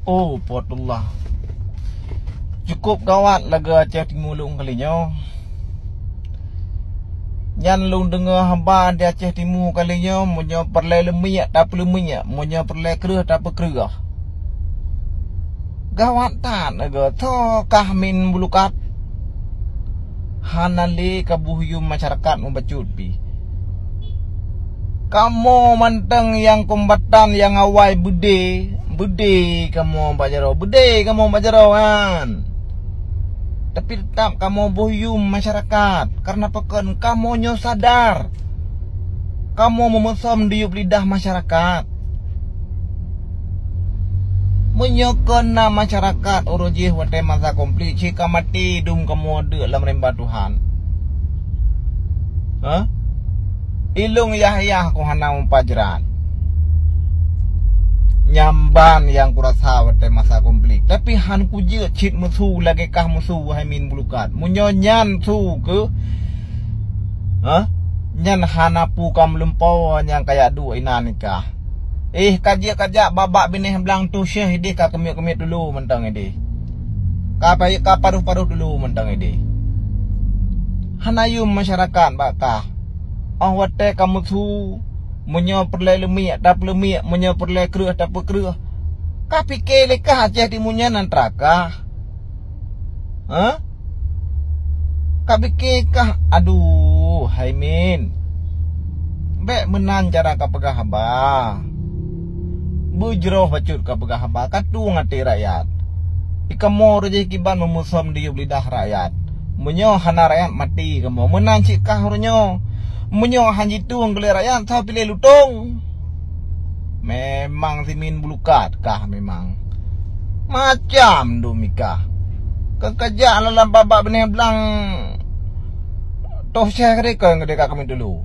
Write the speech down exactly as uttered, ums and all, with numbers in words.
Oh, Po teuh Allah. Cukup gawat lagée Aceh Timu lôn kali nyoe. Nyan lôn deungoe haba di Aceh Timu kali nyoe, meunyoe peureulée leumiek tapeuleumiek, meunyoe peureulée kreueh tapeukreueh. Gawat that lagée tho kah min bulukat. Hana lé kaboh yuem masyarakat mubacut pih. Kamoe mantong nyang kombatan nyang awai beudé, beudé kamoe bak jaroe, beudé kamoe bak jaroe nyan. Tapi teutap kamoe boh yuem masyarakat, kareuna pakon kamoe nyoe sadar. Kamoe meumeusom diyueb lidah masyarakat. Meunyoe kon na masyarakat uroe jih watée masa konflik, cit ka maté dum kamoe deuk lam rimba Tuhan. Hah? Ilong yah-yah ku hana mupajrat. Nyamban nyang kurasa watée masa konflik. Tapi han kujeuet cit meusu lagée kah meusu, wahai min bulukat. Meunyoe nyan su keuh, hah? Nyan hana pu ka meulumpoe nyang kajak duek inan nikah. Eh, kajak-kajak babak binéh blang tusyeh ideh ka keumiet-keumiet dulu mantong ideh. Ka pa-, ka padoh-padoh dulu mantong ideh. Hana yuem masyarakat bak kah. Oh watée ka meusu, meunyoe peureulée leumiek tapeuleumiek, meunyoe peureulée kreueh tapeukreueh. Ka pike lé kah Aceh Timu nyan nan teurakah. Hah? Ka pike kah? Aduh, hai min. Bék meunan cara ka peugah haba. Beujroh bacut ka peugah haba, ka tueng até rakyat. Ikamoe rejeh kiban meumeusom diyueb lidah rakyat. Meunyoe hana rakyat maté kamoe, meunan cit kah uroe nyoe. Meunyoe han jitueng keu lé rakyat, soe piléh lutong? Memang simin bulukat kah memang. Macam dum ikah. Keu kajak lam babak binéh blang toh syeh keudeh kon keudeh ka keumiet dulu.